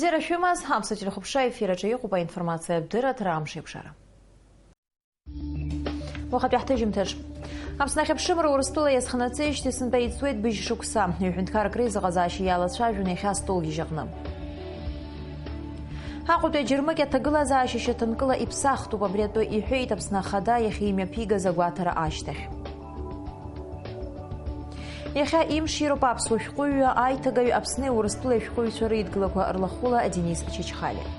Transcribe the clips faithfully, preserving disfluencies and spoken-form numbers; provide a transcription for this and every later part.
Бзиара шәымаз, аԥсуа телехәаԥшра ефир аҿы иҟоуп аинформациатә дырраҭара Амшеибжара. Уахатәи ҳҭыжьымҭаҿ. Аԥсны ахьыԥшымра Урыстәыла иазханаҵеижьҭеи сынтәа иҵуеит быжь шықәса. Ҩ-ҳәынҭқарратә реизыҟазаашьа иалацәажәон иахьа астолгьежь аҟны. Аҟәатәи аџьармыкьа аҭагылазаашьа шьаҭанкыла иԥсахтәуп, абри атәы иҳәеит Аԥсны Ахада иахьа имҩаԥигаз агәаҭара ашьҭахь. Иахьа имшироуп аԥсуа шәҟәыҩҩы, аиҭагаҩ, Аԥсни Урыстәылеи ашәҟәыҩҩцәа реидгылақәа рлахәыла Денис Чачхалиа.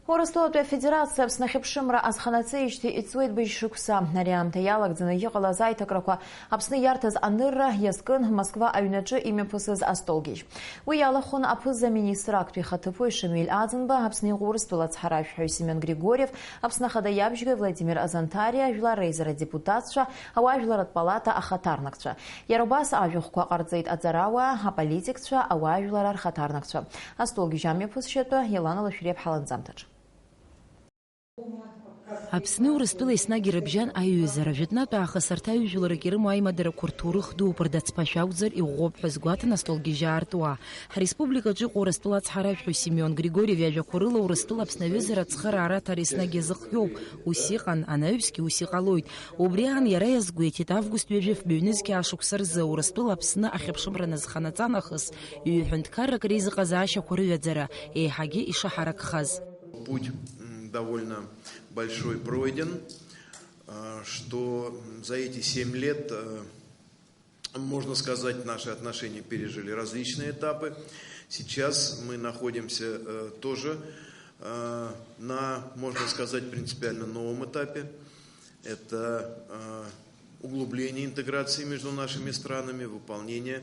Урыстәылатәи Афедерациа Аԥсны ахьыԥшымра азханаҵеижьҭеи иҵуеит быжь шықәса. Ари аамҭа иалагӡаны иҟалаз аиҭакрақәа Аԥсны иарҭаз анырра иазкын Москва аҩнаҿы имҩаԥысыз астолгьежь. Уи иалахәын аԥыза-министр актәи ихаҭыԥуаҩ Шамиль Аӡынба, Аԥсны иҟоу Урыстәыла ацҳаражәҳәаҩ Семион Григорьев, Аԥсны Ахада иабжьгаҩ Владимир Азантариа, ажәлар реизара адепутатцәа, ауаажәларратә палата ахаҭарнакцәа. Иара убас ажәахәқәа ҟарҵеит аҵарауаа, аполитикцәа, ауаажәларра рхаҭарнакцәа. Астолгьежь амҩаԥысшьатәы Елана Лашәриаԥҳа ланҵамҭаҿ. Аԥсни Урыстәылеи еснагь ирыбжьан аиҩызара. Жәытәнатә аахыс арҭ аҩ-жәларак ирымоу аимадарақәа рҭоурых дууп, рдацԥашә акәзар, иӷәӷәоуп ҳәа азгәаҭан астолгьежь аартуа. Ҳреспубликаҿы иҟоу Урыстәыла ацҳаражәҳәаҩ Семион Григорьев иажәақәа рыла Урыстәыла Аԥсны аҩызара ацхыраара аҭара еснагь иазыхиоуп. Ус иҟан, анаҩсгьы ус иҟалоит. Убри аан иара иазгәеиҭеит, август ҩажәи фба ҩнызқьи аашықәса рзы Урыстәыла Аԥсны ахьыԥшымра назханаҵа нахыс, ҩ-ҳәынҭқаррак реизыҟазаашьақәа рыҩаӡара еиҳагьы ишаҳаракхаз. Путь, м, довольно большой пройден, а, что за эти семь лет, э, можно сказать, наши отношения пережили различные этапы. Сейчас мы находимся, э, тоже, э, на, можно сказать, принципиально новом этапе. Это, э, углубление интеграции между нашими странами, выполнение,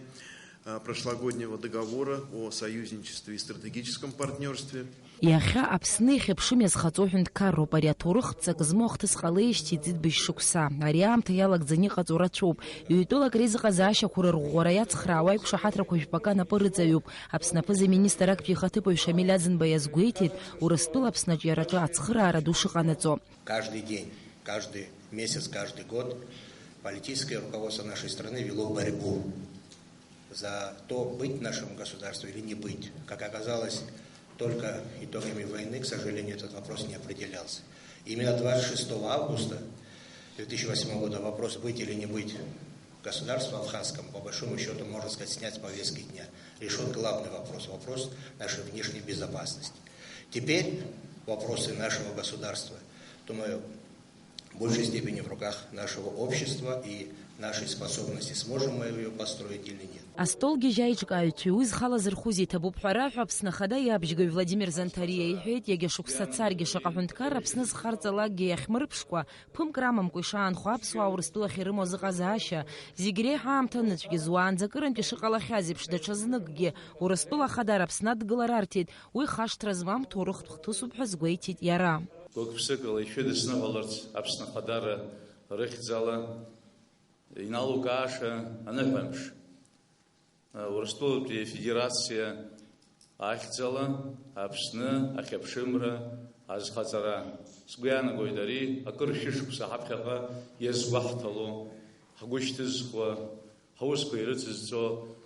э, прошлогоднего договора о союзничестве и стратегическом партнерстве. Иахьа Аԥсны ихьыԥшым иазхаҵо ҳәынҭқарроуп. Ари аҭоурых ҵак змоу ахҭыс ҟалеижьҭеи иҵит быжь шықәса. Ари аамҭа иалагӡаны иҟаҵоу рацәоуп. Ҩ-тәылак реизыҟазаашьақәа рырӷәӷәара иацхраауа иқәшаҳаҭрақәа жәпакы анапы рыҵаҩуп. Аԥсны аԥыза-министр актәи ихаҭыԥуаҩ Шамиль Аӡынба иазгәеиҭеит, Урыстәыла Аԥсны аҿиараҿы ацхыраара ду шыҟанаҵо. Каждый день, каждый месяц, каждый год политическое руководство нашей страны вело борьбу за то, быть нашему государству или не быть. Как оказалось, только итогами войны, к сожалению, этот вопрос не определялся. Именно двадцать шестого августа две тысячи восьмого года вопрос быть или не быть государством абхазском, по большому счету, можно сказать, снят с повестки дня. Решен главный вопрос, вопрос нашей внешней безопасности. Теперь вопросы нашего государства, думаю, в большей степени в руках нашего общества и нашей способности, сможем мы её построить или нет. Астолгьежь аиҿкааҩцәеи уи зхалаз рхәы зиҭабуп ҳәа раҳәа Аԥсны Ахада иабжьгаҩ Владимир Занҭариа иҳәеит, иагьа шықәса царгьы шаҟа ҳәынҭқар Аԥсны зхарҵалакгьы иахьмырԥшкуа, ԥымк рамамкәа ишаанхо аԥсуаа Урыстәылахь ирымоу зыҟазаашьа, зегь реиҳа аамҭа ныҵәгьы зуаанӡа акырынтә ишыҟалахьаз еиԥш даҽазныкгьы Урыстәыла Ахадара Аԥсны адгылара арҭеит, уи хашҭра змам ҭоурыхтә хҭысуп ҳәа азгәеиҭеит иара. Гәык-ԥсыкала ишәыдысныҳәаларц Аԥсны Ахадара рыхьӡала иналукааша аныҳәамш, Урыстәылатәи Афедерациа ахьӡала Аԥсны ахьыԥшымра азхаҵара. Сгәы иаанагоит, ари акыр шәышықәса ҳаԥхьаҟа иазгәаҳҭало, ҳгәы шьҭызхуа, ҳусқәа ирыцызҵо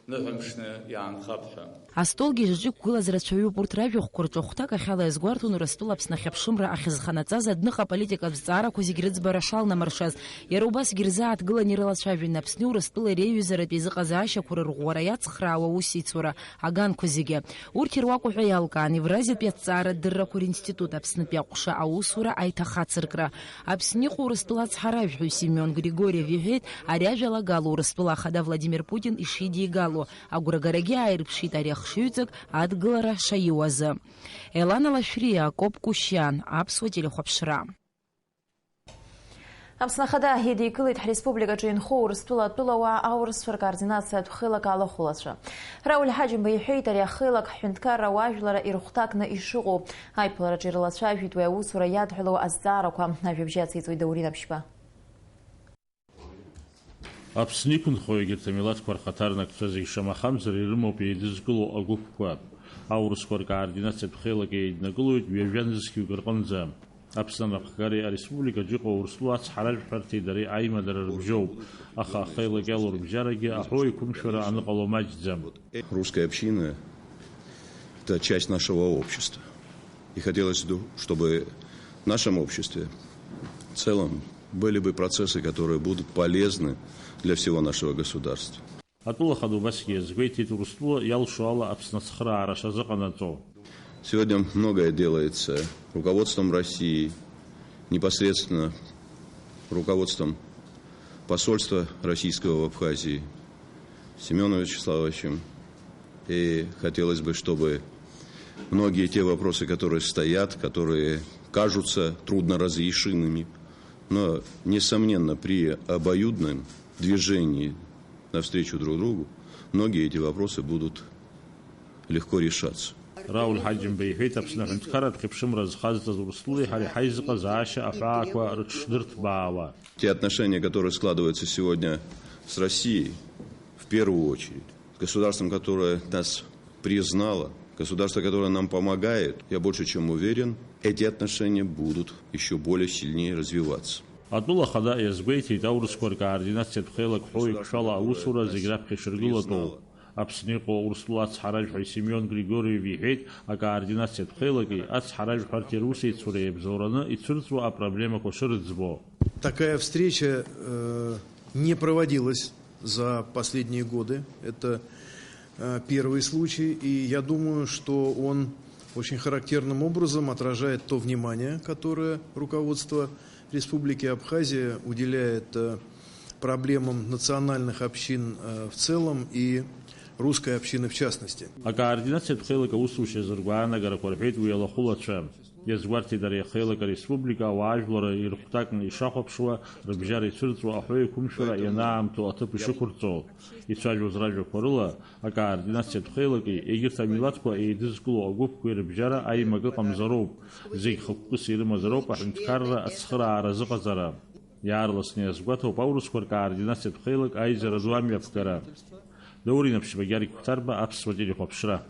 ныҳәамшны иаанхап ҳәа. Астолгьежь аҿы иқәгылаз рацәаҩуп, урҭ ражәахәқәа рҿы ахәҭак ахьала иазгәарҭон Урыстәыла Аԥсны ахьыԥшымра ахьызханаҵаз адәныҟа аполитикатә зҵаарақәа зегь рыӡбара шалнамыршаз. Иара убасгьы ирзааҭгылан ирылацәажәон Аԥсни Урыстәылеи реиҩызаратәи зыҟазаашьақәа рырӷәӷәара иацхраауа аусеицура аганқәа зегьы. Урҭ ируакуп ҳәа иалкаан Евразиатәи аҭҵааратә дыррақәа ринститут Аԥснытәи аҟәша аусура аиҭахацыркра. Аԥсны иҟоу Урыстәыла ацҳаражәҳәаҩ Семион Григорьев иҳәеит, ари ажәалагала Урыстәыла Ахада Владимир Путин ишидигало, агәрагарагьы ааирԥшит ари ахшыҩҵак адгылара шаиуазы. Елана Лашәриа, Акоп Кушьиан, Аԥсуа телехәаԥшра. Аԥсны Ахада идикылеит ҳреспубликаҿы инхо Урыстәыла атәылауаа аурысцәа ркоординациатә хеилак алахәылацәа. Рауль Ҳаџьымба иҳәеит, ари ахеилак ҳҳәынҭқарра ауаажәлара ирыхәҭакны ишыҟоу. Аиԥылараҿы ирылацәажәеит уи аусура иадҳәалоу азҵаарақәа. Ажәабжь ациҵоит Даур Инаԥшьба. Аԥсны иқәынхо егьырҭ амилаҭқәа рхаҭарнакцәа зегь шамахамзар ирымоуп еидызкыло агәыԥқәа. Аурысқәа ркоординациатә хеилак еиднакылоит ҩажәа нызқьҩык рҟынӡа. Аԥсны анапхгареи ареспубликаҿы иҟоу Урыстәыла ацҳаражәҳәарҭеи дареи аимадара рыбжьоуп, аха ахеилак иалоу рыбжьарагьы аҳәоу еиқәымшәара аныҟало маҷӡам. Русская община Это часть нашего общества. И хотелось бы, чтобы в нашем обществе в целом были бы процессы, которые будут полезны для всего нашего государства. Атәылахада убасгьы иазгәеиҭеит, Урыстәыла иалшо ала Аԥсны ацхыраара шазыҟанаҵо. Сегодня многое делается руководством России, непосредственно руководством посольства российского в Абхазии Семёном Вячеславовичем. И хотелось бы, чтобы многие те вопросы, которые стоят, которые кажутся трудноразрешимыми, но, несомненно, при обоюдном движении навстречу друг другу, многие эти вопросы будут легко решаться. Рауль Ҳаџьымба иҳәеит, Аԥсны аҳәынҭқарратә хьыԥшымра зхазҵаз Урыстәылеи ҳареи ҳаизыҟазаашьа аҳәаақәа рыҽшдырҭбаауа. Те отношения, которые складываются сегодня с Россией, в первую очередь, с государством, которое нас признало, государство, которое нам помогает, я больше чем уверен, эти отношения будут ещё более сильнее развиваться. Атәыла ахада иазгәеиҭеит аурысқәа ркоординациатә хеилак ҳәоу еиқәшәала аусура зегь раԥхьа ишыргылатәу. Аԥсны иҟоу Урыстәыла ацҳаражәҳәаҩ Семион Григориев иҳәеит, акоординациатә хеилаки ацҳаражәҳәарҭеи русеицуреи еибзоураны ицәырҵуа апроблемақәа шырыӡбо. Такая встреча, э, не проводилась за последние годы. Это, э, первый случай, и я думаю, что он очень характерным образом отражает то внимание, которое руководство Республики Абхазия уделяет, э, проблемам национальных общин, э, в целом и русской общины в частности. Акоординациатә хеилак аусушьа зыргәаанагарақәа рҳәеит уи алахәылацәа. Иазгәарҭеит ари ахеилак ареспублика ауаажәлар ирыхәҭакны ишахәаԥшуа, рыбжьара ицәырҵуа аҳәоу еиқәымшәара ианаамҭоу аҭыԥ ишықәырҵо. Ицәажәоз ражәақәа рыла, акоординациатә хеилаки егьырҭ амилаҭқәа еидызкыло агәыԥқәеи рыбжьара аимак ыҟамзароуп, зегь хықәкыс ирымазароуп аҳәынҭқарра ацхыраара азыҟаҵара. Иаарласны иазгәаҭоуп аурысқәа ркоординациатә хеилак аизара ду амҩаԥгара. Даур Инаԥшьба, Гьаргь Қәҭарба, Аԥсуа телехәаԥшра.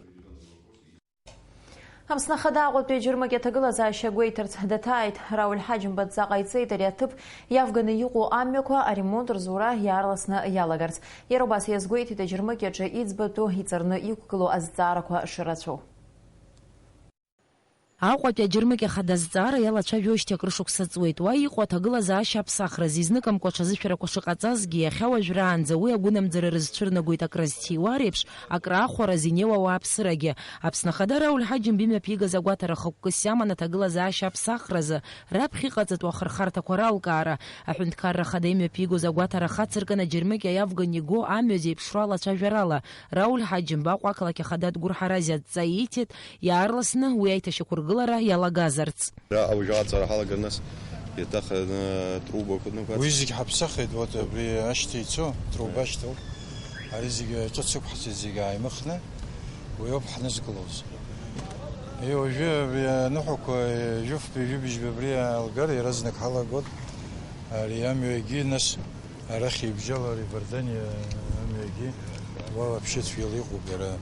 Аԥсны Ахада Аҟәатәи аџьармыкьа аҭагылазаашьа гәеиҭарц даҭааит. Рауль Ҳаџьымба адҵа ҟаиҵеит ари аҭыԥ иавганы иҟоу амҩақәа аремонт рзура иаарласны иалагарц. Иара убас иазгәеиҭеит аџьармыкьаҿы иӡбатәу иҵарны иқәгылоу азҵаарақәа шырацәоу. Аҟәатәи аџьармыкьа Ахада азҵаара иалацәажәоижьҭеи акрышықәса ҵуеит. Уа иҟоу аҭагылазаашьа аԥсахраз, изныкымкәа аҽазышәарақәа шыҟаҵазгьы, иахьа уажәраанӡа уи агәынамӡара рызцәырнагоит акрызҭиуа реиԥш, акраахәараз инеиуа ауааԥсырагьы. Аԥсны Ахада Рауль Ҳаџьымба имҩаԥигаз агәаҭара хықәкыс иаман аҭагылазаашьа аԥсахразы, раԥхьа иҟаҵатәу ахырхарҭақәа ралкаара. Аҳәынҭқарра Ахада имҩаԥигоз агәаҭара хацыркын аџьармыкьа иавган игоу амҩа зеиԥшроу алацәажәарала. Рауль Ҳаџьымба Аҟәа ақалақь Ахадатә гәырҳаразы адҵа ииҭеит, иаарласны уи аиҭашьақәыргылара иалагазарц. Ара ауаҩы аҵара ҳалагар, нас еиҭах, э, трубақәа нықәаҵ- Уи зегь ҳаԥсахит, вот, абри ашьҭа ицо, труба ашьҭоуп. Ари зегь ҿыц ықәҳҵеит, зегь ааимыхны, уи ауп ҳнызкылоз. И уажәы абри аныҳәақәа, э, жәыфбеи жәибжьбеи абри аалгар, иаразнак ҳалагот, ари амҩагьы, нас арахь ибжьала ари Вардани амҩагьы, уа вообще цәгьала иҟоуп, иара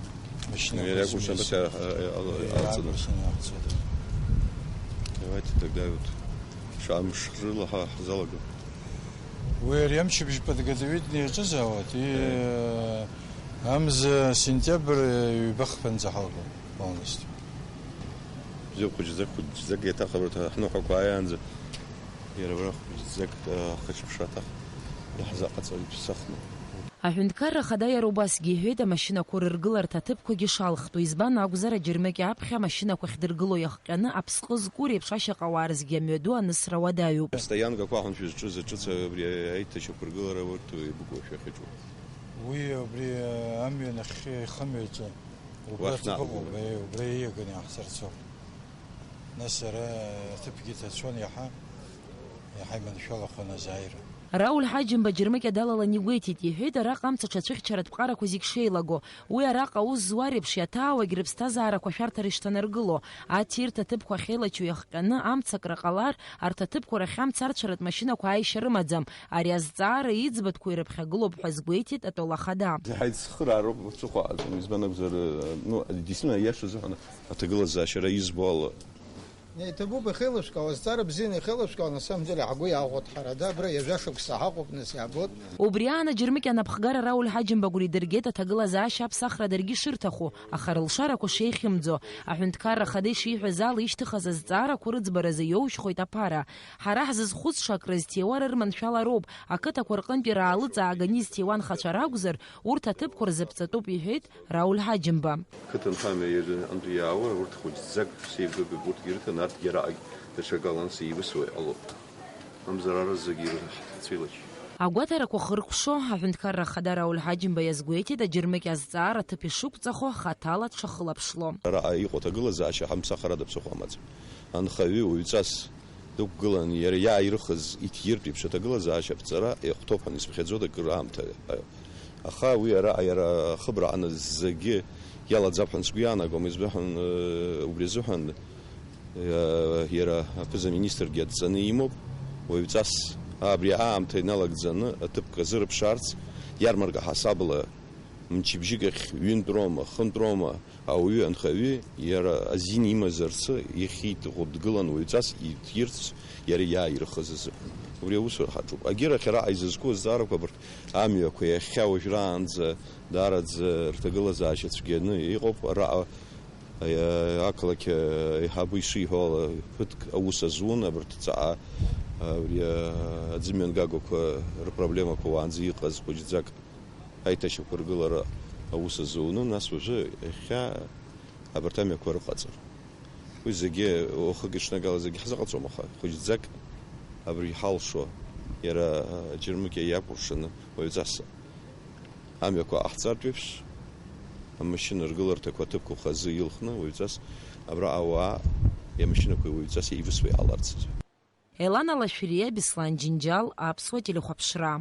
машьына Иара иақәу шьабаҭ а-, а-, а-, Иара алҵны. Машьына иаҳцоит. Давайте тогда вот шамш рыла ҳа-, ҳзалаго. Уи ари амчыбжь подготовительный иаҿызаауеит, и, Э. э, амза сентиабр, э, ҩба хԥанӡа ҳалго полностью. Бзиоуп, хәыҷӡак, хәыҷӡак еиҭахап урҭ ҳныҳәақәа ааиаанӡа. Иара абра хәыҷӡак, э, хыҽԥшра аҭахуп. Иаҳзаҟаҵаҩ ԥсахны. Аҳәынҭқарра Ахада иара убасгьы иҳәеит, амашьынақәа рыргыларҭа аҭыԥқәагьы шалхтәу, избан акәзар, аџьармыкьа аԥхьа амашьынақәа ахьдыргыло иахҟьаны аԥсҟы зку реиԥш ашьаҟауаа рзгьы амҩаду анысра уадаҩуп. Стоянкақәа аҟынтәи зҿыз аҿыц абри аиҭашьақәыргылара урҭ еибыку ахьыҟоу. Уи абри амҩа нахьхьи аихамҩаҿы убра Уахь наҟ аҭыԥ ыҟоуп, угәы. Е, убра ииаганы иаҳцарцоуп. Нас ара аҭыԥгьы ҭацәын иаҳа, иаҳа иманшәалахон азааира. Рауль Ҳаџьымба аџьармыкьа далалан игәеиҭеит, иҳәеит, араҟа амца ҽацәыхьчаратә ԥҟарақәа зегь шеилаго. Уи араҟа аус зуа реиԥш иаҭаауагь рыԥсҭазаарақәа ашәарҭара ишҭанаргыло. Аҭирҭа ҭыԥқәа ахьеилачу иахҟьаны амца акра ҟалар, арҭ аҭыԥқәа рахь амца арцәаратә машьынақәа ааишьа рымаӡам. Ари азҵаара иӡбатәқәа ирыԥхьагылоуп ҳәа азгәеиҭеит атәыла ахада. Ҳаицхыраароуп, уцәыхәааӡом, избан акәзар, ну, действительно, аиаша азыҳәан аҭагылазаашьа ара избо ала. Иҭабуп ихеилышәкаауа, азҵаара бзианы ихеилышәкаауа, на самом деле, ҳгәы иаахәоит ҳара, да, абра ҩажәа шықәса ҳаҟоуп, нас, иаабоит. Убри аан аџьармыкьа анапхгара Рауль Ҳаџьымба агәра идыргеит аҭагылазаашьа аԥсахра даргьы шырҭаху, аха рылшарақәа шеихьымӡо. Аҳәынҭқарра Ахада ишиҳәаз ала, ишьҭыхыз азҵаарақәа рыӡбаразы иоужьхоит аԥара. Ҳара ҳзызхәыцша акры зҭиуа рырманшәала роуп, ақыҭақәа рҟынтәи раалыҵааганы изҭиуа анхацәа ракәзар, урҭ аҭыԥқәа рзаԥҵатәуп, иҳәеит Рауль Ҳаџьымба. Қыҭанхамҩа иара антәи иаауа, урҭ хәыҷӡак ԥсеивгагак урҭ ирыҭан, арҭгьы араҟагь даҽакала анс еивысуа иҟалоуп. Мамзар ара зегьы ирыхцәеилаччеит. Агәаҭарақәа хыркәшо, аҳәынҭқарра ахада Рауль Ҳаџьымба иазгәеиҭеит, аџьармыкьа азҵаара аҭыԥ ишықәҵахо хаҭала дшахылаԥшло. Араҟа иҟоу аҭагылазаашьа ҳамԥсахрада ԥсыхәа амаӡам. Анхаҩы уаҩҵас дықәгылан, иара иааирыхыз иҭиртә еиԥш аҭагылазаашьа аԥҵара иахәҭоуп ҳәа исыԥхьаӡоит акыр аамҭа. Аха уи араҟа иара ахыбра аҟны зегьы иалаӡап ҳәа сгәы иаанагом, избан ҳәа, э, убри азыҳәан, э, иара аԥыза-министргьы адҵаны имоуп, уаҩҵас абри аамҭа иналагӡаны аҭыԥқәа азырыԥшаарц, иармарка ҳасабла мчыбжьык ахь ҩынтә роума, хынтә роума, ауаҩы анхаҩы иара азин имазарцы ихьит ӷәыдгылан уаҩҵас иҭирц иара иааирыхыз азыҳәан. Убри аусура ҳаҿуп. Агьырахь араҟа изызку азҵаарақәа абарҭ амҩақәа иахьа уажәраанӡа даараӡа рҭагылазаашьа цәгьаны иҟоуп. Араҟа, аиа-, ақалақь аиҳабы ишиҳәо ала, ԥыҭк аус азун абарҭ ҵаҟа, абри, а, аӡымҩангагақәа рпроблемақәа уаанӡа иҟаз хәыҷӡак аиҭашьақәыргылара аус азуны, нас уажәы иахьа абарҭ амҩақәа рыҟаҵара. Уи зегьы, уахык иҽнагала зегьы ҳзыҟаҵом, аха хәыҷӡак абри иҳалшо, иара аџьармыкьа иакәыршаны, уаҩҵас амҩақәа ҟаҳҵартә еиԥш, амашьына ргыларҭақәа аҭыԥқәа хазы илхны, уаҩҵас абра ауаа иамашьынақәа уаҩҵас еивысуа иҟаларц азы. Елана Лашәриа, Беслан Џьынџьал, Аԥсуа телехәаԥшра.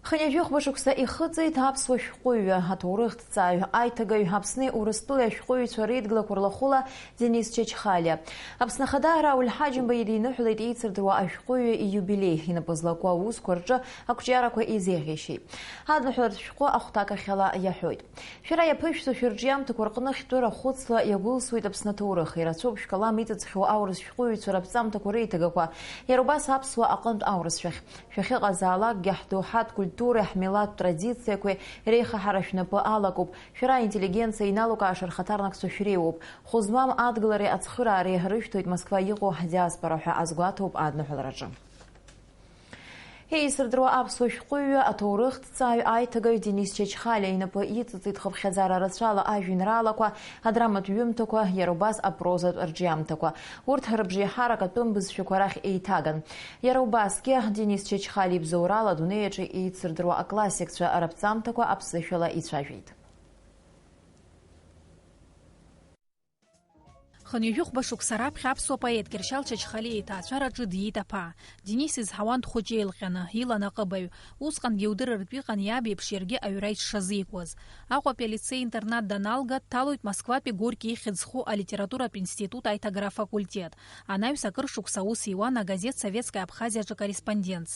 Хынҩажәи хәба шықәса ихыҵит аԥсуа шәҟәыҩҩы, аҭоурыхҭҵааҩ, аиҭагаҩ, Аԥсни Урыстәылеи ашәҟәыҩҩцәа реидгылақәа рлахәыла Денис Чачхалиа. Аԥсны Ахада Рауль Ҳаџьымба идиныҳәалеит еицырдыруа ашәҟәыҩҩы ииубилеи, инапы злаку аусқәа рҿы ақәҿиарақәа изеиӷьеишьеит. Адныҳәалартә шәҟәы ахәҭакахьала иаҳәоит. Шәара иаԥышәҵо шәырҿиамҭақәа рҟны хьтәы рахәыцла иагәылсуеит Аԥсны аҭоурых, ирацәоуп шәкалам иҵыҵхьоу аурыс шәҟәыҩҩцәа раԥҵамҭақәа реиҭагақәа, иара убас аԥсуа аҟынтә аурысшәахь. Шәахьыҟазаалакгьы ҳдоуҳатә культуреи ҳмилаҭтә традициақәеи реихаҳара шәнапы алакуп, шәара аинтеллигенциа иналукааша рхаҭарнакцәа шәреиуоуп, хәы змам адгылареи ацхыраареи рышәҭоит Москва иҟоу ҳдиаспора ҳәа азгәаҭоуп адныҳәалараҿы. Еицырдыруа аԥсуа шәҟәыҩҩы, аҭоурыхҭҵааҩ, аиҭагаҩ Денис Чачхалиа инапы иҵыҵит хыԥхьаӡара рацәала ажәеинраалақәа, адраматә ҩымҭақәа, иара убас апрозатә рҿиамҭақәа. Урҭ рыбжеиҳарак атәым бызшәақәа рахь еиҭаган. Иара убасгьы Денис Чачхалиа ибзоурала адунеи аҿы еицырдыруа аклассикцәа раԥҵамҭақәа аԥсышәала ицәажәеит. Хынҩажәи хәба шықәса раԥхьа аԥсуа поет Кьыршьал Чачхалиа иҭаацәараҿы диит аԥа. Денис изҳауан дхәыҷы еилҟьаны, иланаҟыбаҩ. Усҟангьы иудырыртә иҟан иаб иеиԥш иаргьы аҩра иҽшазикуаз. Аҟәатәи алицеи-интернат даналга, дҭалоит Москватәи Горки ихьӡ зху алитературатә институт аиҭагара афакультет. Анаҩс акыр шықәса аус иуан агазеҭ Советская Абхазиаҿы корреспондентс.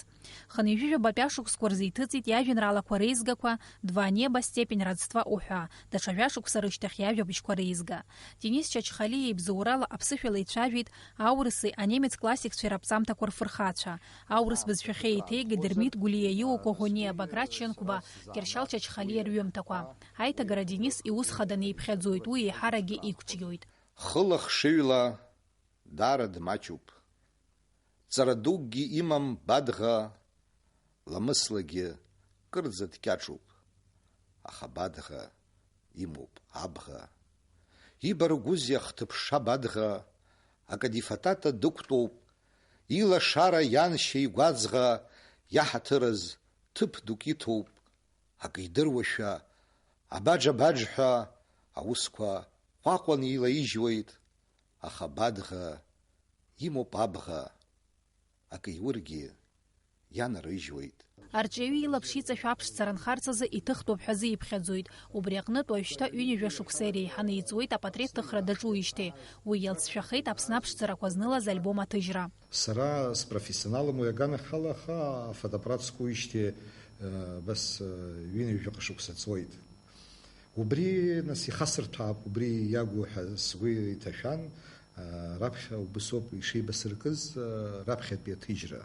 Хынҩажәижәабатәи ашықәсқәа рзы иҭыҵит иажәеинраалақәа реизгақәа Два неба, степень родства уҳәа, даҽа жәашықәса рышьҭахь иажәабжьқәа реизга. Денис Чачхалиа ибзоурала аԥсышәала ицәажәеит аурыси анемец классикцәеи раԥҵамҭақәа рфырхацәа, аурыс бызшәахьы еиҭеигеит Дырмит Гәлиа иуакәа Ӷәаниа Баграт Шьынқәба, Кьыршьал Чачхалиа рҩымҭақәа. Аиҭагара Денис иус хаданы иԥхьаӡоит, уи еиҳаракгьы иқәҿиоит. Хыла-хшыҩла даара дмаҷуп. Ҵара дукгьы имам Бадӷа, ламыслагьы кырӡа дкьаҿуп. Аха Бадӷа имоуп абӷа. Ибаргәызеи ахҭыԥ шаб Адӷа, акадифатата дықәтәоуп, илашара ианшьа игәаӡӷа иаҳаҭырыз ҭыԥ дук иҭоуп, акы идыруашәа, абаџ-абаџҳәа аусқәа ҟәаҟәан илаижьуеит, аха Бадӷа имоуп абӷа, акы иургьы ианарыжьуеит. Арҿиаҩы илаԥш иҵашәо аԥшӡара нхарц азы иҭыхтәуп ҳәа азиԥхьаӡоит. Убри аҟнытә уажәшьҭа ҩынҩажәа шықәса иреиҳаны иҵуеит апатреҭ ҭыхра даҿуижьҭеи. Уи иалҵшәахеит Аԥсны аԥшӡарақәа знылаз альбом аҭыжьра. Сара спрофессионалым уи аганахьала, аха афотоаппарат скуижьҭеи, э, абас, э, ҩынҩажәаҟа шықәса ҵуеит. Убри, нас, ихасырҭәаап, убри иагу ҳәа сгәы иҭашәан, Раԥхьа убасоуп ишеибасыркыз, раԥхьатәи аҭыжьра.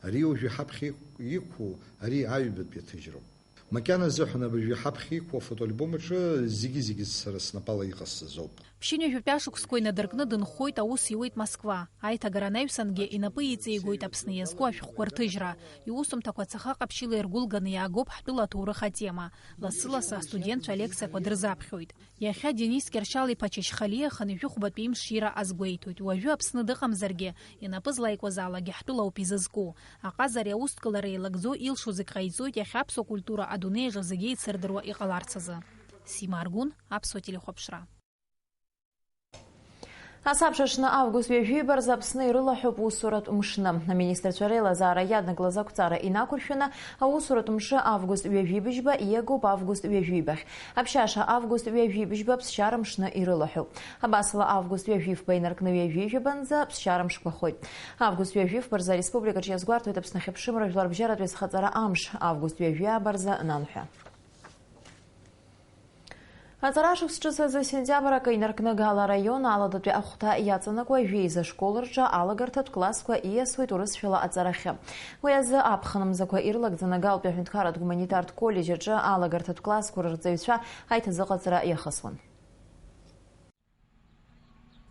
Ари уажәы ҳаԥхьа иқә-, иқәу, ари аҩбатәи аҭыжьроуп. Макьана азыҳәан абыржәы ҳаԥхьа иқәу афотоальбом аҿы зегьы-зегьы сара снапала иҟасҵаз ауп. Ԥшьынҩажәатәи ашықәсқәа инадыркны дынхоит, аус иуеит Москва. Аиҭагара анаҩсангьы инапы иҵеигоит Аԥсны иазку ашәҟәқәа рҭыжьра. Иусумҭақәа цаха ҟаԥшьыла иргәылганы иаагоуп ҳтәыла аҭоурых атема. Лассы-лассы астудентцәа алекциақәа дырзаԥхьоит. Иахьа Денис Кьаршьал-иԥа Чачхалиа хынҩажәи хәбатәи мшира азгәеиҭоит. Уажәы Аԥсны дыҟамзаргьы, инапы злаикуаз алагьы ҳтәыла ауп изызку. Аҟазара иаусҭгалара еилагӡоу илшо зегь ҟаиҵоит, иахьа аԥсуа культура адунеи аҿы зегьы еицырдыруа иҟаларц азы. Сима Аргәын, Аԥсуа телехәаԥшра. Асабша аҽны август ҩажәи ҩба рзы Аԥсны ирылаҳәоуп усуратә мшны. Аминистрцәа реилазаара иаднакылаз ақәҵара инақәыршәаны, аусуратә мшы август ҩажәи быжьба ииагоуп август ҩажәи ҩбахь. Аԥшьаша август ҩажәи быжьба ԥсшьара мшны ирылаҳәоуп. Абасала, август ҩажәи фба инаркны ҩажәи жәабанӡа ԥсшьара мшқәа хоит. Август ҩажәи фба рзы ареспубликаҿы иазгәарҭоит Аԥсны ахьыԥшымра жәларбжьаратәи азхаҵара амш, август ҩажәи ааба рзы нанҳәа. Аҵара шықәс ҿыц азы сентиабр акы инаркны Гал араион Аладатәи ахәҭа иаҵанакуа жәеиза школ рҿы алагарҭатә классқәа ииасуеит урысшәала аҵарахьы. Уи азы аԥхынымзақәа ирлагӡаны Галтәи аҳәынҭқарратә гуманитартә коллеџь аҿы алагарҭатә классқәа рырҵаҩцәа аиҭазыҟаҵара иахысуан.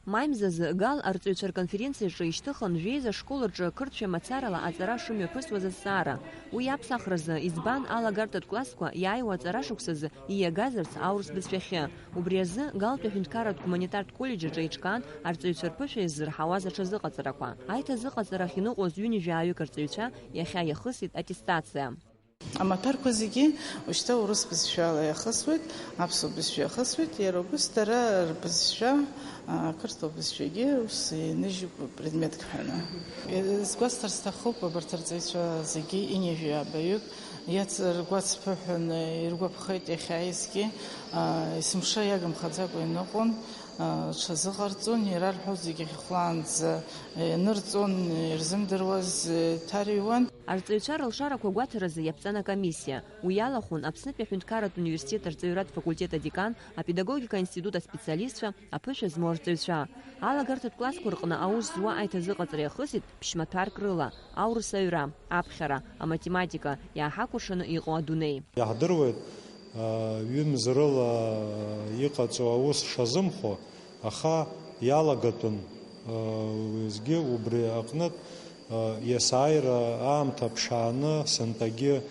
Маи мзазы Гал арҵаҩцәа рконференциаҿы ишьҭыхын, жәеиза школ рҿы ақырҭшәа мацарала аҵара шымҩаԥысуаз азҵаара. Уи аԥсахразы, избан алагартәатә классқәа иааиуа аҵара шықәсазы ииагазарц аурыс бызшәахьы? Убри азы Галтәи аҳәынҭқарратә гуманитартә коллеџь аҿы еиҿкаан арҵаҩцәа рԥышәа иазырҳауаз аҽазыҟаҵарақәа. Аиҭазыҟаҵарахь иныҟәоз ҩынҩажәаҩык арҵаҩцәа иахьа иахысит аттестациа. Амаҭәарқәа зегьы ушьҭа урыс бызшәала иахысуеит, аԥсуа бызшәа иахысуеит, иара убас дара рбызшәа, а, ақырҭуа бызшәагьы ус иныжьуп предметк ҳәаны. Сгәасҭар сҭахуп, абарҭ арҵаҩцәа зегьы ҩынҩажәи ҩабаҩык иац-, ргәацԥыҳәаны иргәаԥхеит иахьа аизгьы, а, есымша иагымхаӡакәа иныҟәон. Ҽазыҟарҵон, ирарҳәоз зегьы ахьхәлаанӡа, нырҵон, ирзымдыруаз ҭарҩуан. Арҵаҩцәа рылшарақәа гәаҭаразы иаԥҵан акомиссиа. Уи иалахәын Аԥснытәи аҳәынҭқарратә университет арҵаҩратә факультет адекан, апедагогика аинститут аспециалистцәа, аԥышәа змоу арҵаҩцәа. Алагарҭатә классқәа рҟны аус зуа аиҭазыҟаҵара иахысит ԥшьмаҭәарк рыла, аурыс аҩра, аԥхьара, аматематика, иааҳакәыршаны иҟоу адунеи. Иаҳдыруеит, ҩымз рыла иҟаҵоу аус шазымхо, аха иалагатәын, уеизгьы убри аҟнытә, есааира аамҭа ԥшааны, сынтәагьы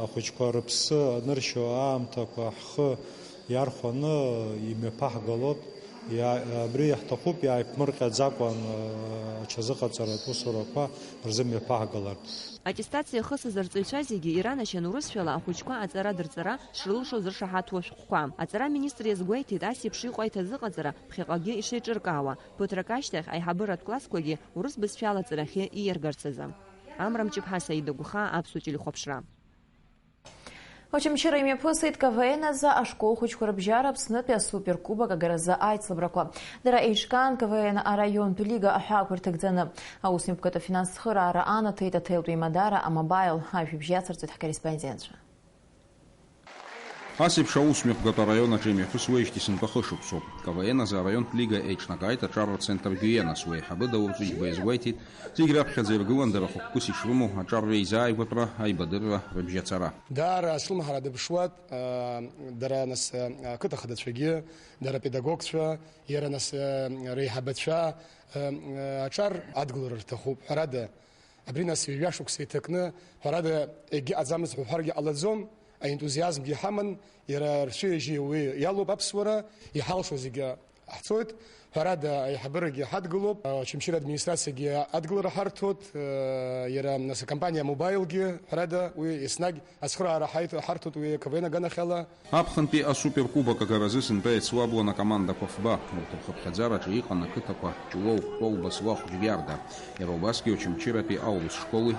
ахәыҷқәа рыԥсы аныршьо аамҭақәа ҳхы иархәаны имҩаԥаҳгалоит. Иа-, абри иаҳҭахуп иааиԥмырҟьаӡакәан, ы, аҽазыҟаҵаратә усурақәа рзымҩаԥаҳгалартә. Аттестациа иахысыз арҵаҩцәа зегьы иранашьан урысшәала ахәыҷқәа аҵара дырҵара шрылшоз ршаҳаҭу ашәҟәқәа. Аҵара аминистр иазгәеиҭеит, ас еиԥш иҟоу аиҭазыҟаҵара ԥхьаҟагьы ишеиҿыркаауа, ԥыҭрак ашьҭахь аиҳабыратә классқәагьы урыс бызшәала аҵарахьы ииаргарц азы. Амра Мҷыԥҳа, Саида Гәхаа, Аԥсуа телехәаԥшра. Очамчыра имҩаԥысит КВН азы ашкол хәыҷқәа рыбжьара Аԥснытәи асуперкубок агаразы аицлабрақәа. Дара еиҿкаан КВН араионтә лига аҳәаақәа рҭагӡаны. Аусмҩаԥгатә афинанстә цхыраара анаҭеит аҭелтәи Мадара, амобаил, ажәабжь иацырҵоит ҳкорреспондентцәа. Ас еиԥш аусмҩаԥгатә араион аҿы имҩаԥысуеижьҭеи сынтәа хышықәсоуп. КВН азы араионтә лига еиҿнакааит аҿар рцентр Гиенас, уи аиҳабы Даур Ҵәыџьба иазгәеиҭеит, зегь раԥхьаӡа иргылан дара хықәкыс ишрымоу аҿар реизааигәатәра, аибадырра, рыбжьацара. Даара слымҳара дыԥшуеит, аа, дара нас, аа, ақыҭа хадацәагьы, дара апедагогцәа, иара нас, аа, реиҳабацәа, аа, аҿар адгылара рҭахуп, ҳәарада. Абри нас ҩажәа шықәса иҭакны, ҳәарада, егьыҟаӡамызт ҳәа уҳәаргьы ҟалаӡом, аентузиазмгьы ҳаман, иара рцәыҩажьи уи иалоуп аԥсуара, иҳалшо зегьы ҳцоит, ҳәарада, аиҳабырагьы ҳадгылоуп, Очамчыра администрациагьы адгылара ҳарҭоит, иара, нас, акомпаниа Мобаилгьы, ҳәарада, уи еснагь ацхыраара ҳаит-, ҳарҭоит уи КВН аганахьала. Аԥхынтәи асуперкубок агаразы сынтәа еицлабуан акомандақәа фба, урҭ рхыԥхьаӡараҿы иҟан ақыҭақәа Ҷлоу, Кәтол, Баслахә, Џьгьарда. Иара убасгьы Очамчыратәи аурыс школи